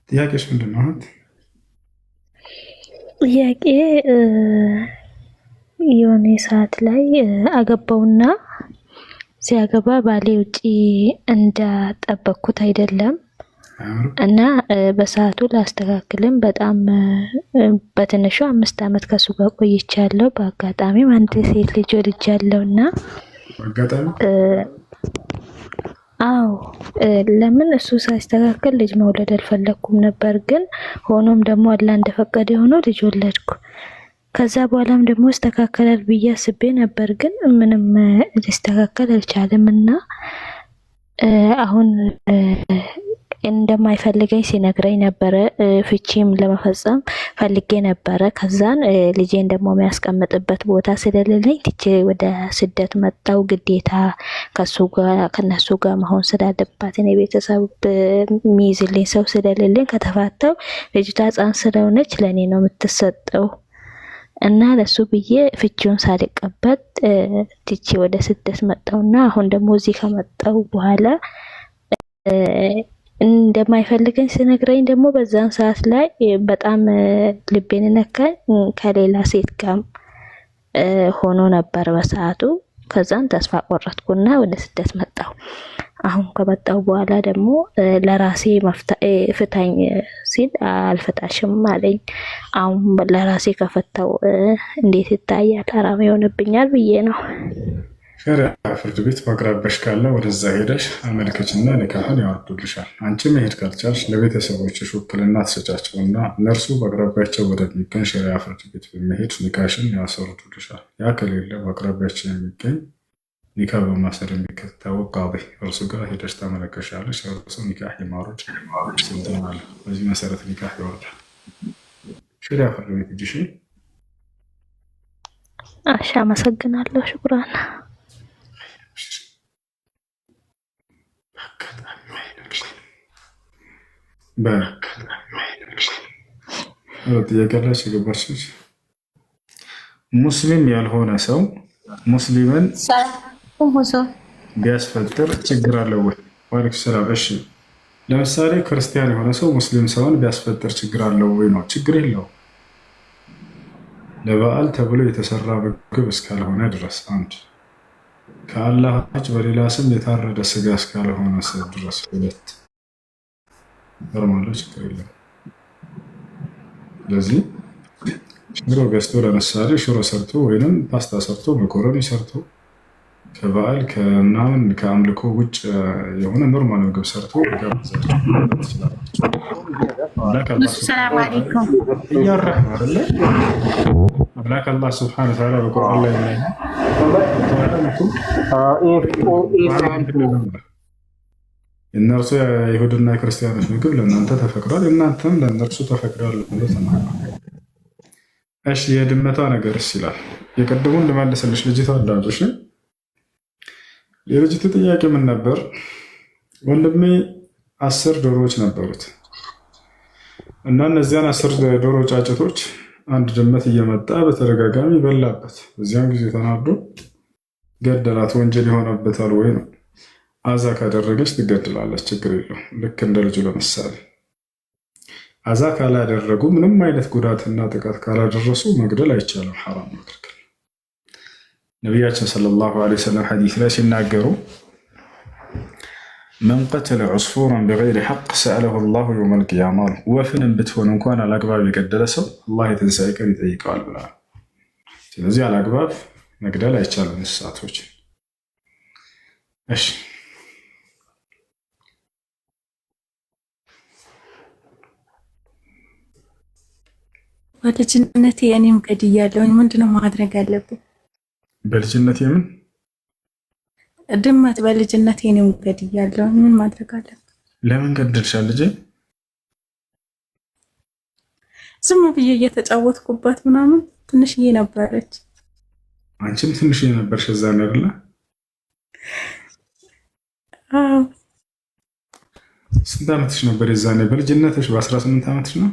ጥያቄሽ ምንድን ነው? ጥያቄ የሆነ ሰዓት ላይ አገባውና ሲያገባ ባሌ ውጪ እንዳጠበቅኩት አይደለም እና በሰዓቱ ላስተካክልም በጣም በትንሹ 5 አመት ከሱ ጋር ቆይቻለሁ። በአጋጣሚም አንድ ሴት ልጅ ወልጃለሁ እና አዎ፣ ለምን እሱ ሳይስተካከል ልጅ መውለድ አልፈለኩም ነበር። ግን ሆኖም ደግሞ አላህ እንደፈቀደ ሆኖ ልጅ ወለድኩ። ከዛ በኋላም ደግሞ ይስተካከላል ብዬ አስቤ ነበር። ግን ምንም ሊስተካከል አልቻለም እና አሁን እንደማይፈልገኝ ሲነግረኝ ነበረ። ፍቺም ለመፈጸም ፈልጌ ነበረ። ከዛን ልጄን ደግሞ የሚያስቀምጥበት ቦታ ስለሌለኝ ትቼ ወደ ስደት መጣው። ግዴታ ከሱ ጋር ከነሱ ጋር መሆን ስላለባት እኔ ቤተሰብ የሚይዝልኝ ሰው ስለሌለኝ ከተፋተው ልጅቷ ሕፃን ስለሆነች ለእኔ ነው የምትሰጠው እና ለሱ ብዬ ፍቺውን ሳልቀበል ትቼ ወደ ስደት መጣውና አሁን ደግሞ እዚህ ከመጣው በኋላ እንደማይፈልገኝ ስነግረኝ ደግሞ በዛን ሰዓት ላይ በጣም ልቤን ነካኝ። ከሌላ ሴት ጋር ሆኖ ነበር በሰዓቱ። ከዛን ተስፋ ቆረጥኩና ወደ ስደት መጣሁ። አሁን ከመጣሁ በኋላ ደግሞ ለራሴ ፍታኝ ሲል አልፈታሽም አለኝ። አሁን ለራሴ ከፈታው እንዴት ይታያል? ሐራም ይሆንብኛል ብዬ ነው። ሸሪዓ ፍርድ ቤት በአቅራቢያሽ ካለ ወደዛ ሄደሽ አመልክችና ኒካህን ያወርዱልሻል። አንቺ መሄድ ካልቻልሽ ለቤተሰቦችሽ ውክልና ትሰጫቸውና እነርሱ በአቅራቢያቸው ወደሚገኝ ሸሪዓ ፍርድ ቤት በመሄድ ኒካሽን ያስወርዱልሻል። ያ ከሌለ በአቅራቢያቸው የሚገኝ ኒካ በማሰር የሚታወቅ ቃዲ እርሱ ጋር ሄደሽ ታመለከሻለሽ። እርሱ ኒካህ የማውረድ ስልጣን አለ። በዚህ መሰረት ኒካህ ይወርዳል። ሸሪዓ ፍርድ ቤት እጅሽ። እሺ፣ አመሰግናለሁ። شكرا። ጥያቄ ያላችሁ የገባች ሙስሊም ያልሆነ ሰው ሙስሊምን ቢያስፈጥር ችግር አለው ወይ? وعليكم السلام። እሺ፣ ለምሳሌ ክርስቲያን የሆነ ሰው ሙስሊም ሰውን ቢያስፈጥር ችግር አለው ወይ ነው? ችግር የለው። ለበዓል ተብሎ የተሰራ ምግብ እስካልሆነ ድረስ አንድ፣ ከአላህ ውጭ በሌላ ስም የታረደ ስጋ እስካልሆነ ድረስ ሁለት፣ normal፣ ችግር የለም። ስለዚህ ሽሮ ገዝቶ ለምሳሌ ሽሮ ሰርቶ ወይንም ፓስታ ሰርቶ መኮረኒ ሰርቶ ከበዓል ከምናምን ከአምልኮ ውጭ የሆነ normal ምግብ ሰርቶ سلام عليكم። እያወራህ ነው አይደለ? አምላክ አላህ سبحانه وتعالى በቁርአን ላይ የእነርሱ የይሁድና የክርስቲያኖች ምግብ ለእናንተ ተፈቅዷል፣ እናንተም ለእነርሱ ተፈቅዷል ብሎ ተናግሯል። እሺ፣ የድመቷ ነገርስ ይላል። የቅድሙን ልመልስልሽ። ልጅቷ አዳምጪሽ። የልጅቱ ጥያቄ ምን ነበር? ወንድሜ 10 ዶሮዎች ነበሩት እና እነዚያን 10 ዶሮ ጫጭቶች አንድ ድመት እየመጣ በተደጋጋሚ በላበት። በዚያን ጊዜ ተናዶ ገደላት። ወንጀል ይሆንበታል ወይ ነው። አዛ ካደረገች ትገድላለች፣ ችግር የለው። ልክ እንደ ልጁ ለምሳሌ አዛ ካላደረጉ፣ ምንም አይነት ጉዳትና ጥቃት ካላደረሱ መግደል አይቻልም፣ ሐራም ነው፣ ክልክል። ነቢያችን صلى الله عليه وسلم ሐዲስ ላይ ሲናገሩ من قتل عصفورا بغير حق سأله الله يوم القيامة አሉ። ወፍንም ብትሆን እንኳን አላግባብ የገደለ ሰው አላህ የትንሣኤ ቀን ይጠይቀዋል ብለዋል። ስለዚህ አላግባብ መግደል አይቻልም እንስሳቶችን። እሺ። በልጅነቴ እኔም ገድያለሁኝ። ምንድነው ማድረግ ያለብኝ? በልጅነት የምን? ድመት በልጅነቴ እኔም ገድያለሁኝ። ምን ማድረግ አለብኝ? ለምን ገደልሻል ልጄ? ዝም ብዬ እየተጫወትኩባት ምናምን፣ ትንሽዬ ነበረች። አንቺም ትንሽዬ ነበርሽ እዛ ነው አይደለ? አዎ። ስንት ዓመትሽ ነበር የዛኔ? በልጅነትሽ በ18 ዓመትሽ ነው?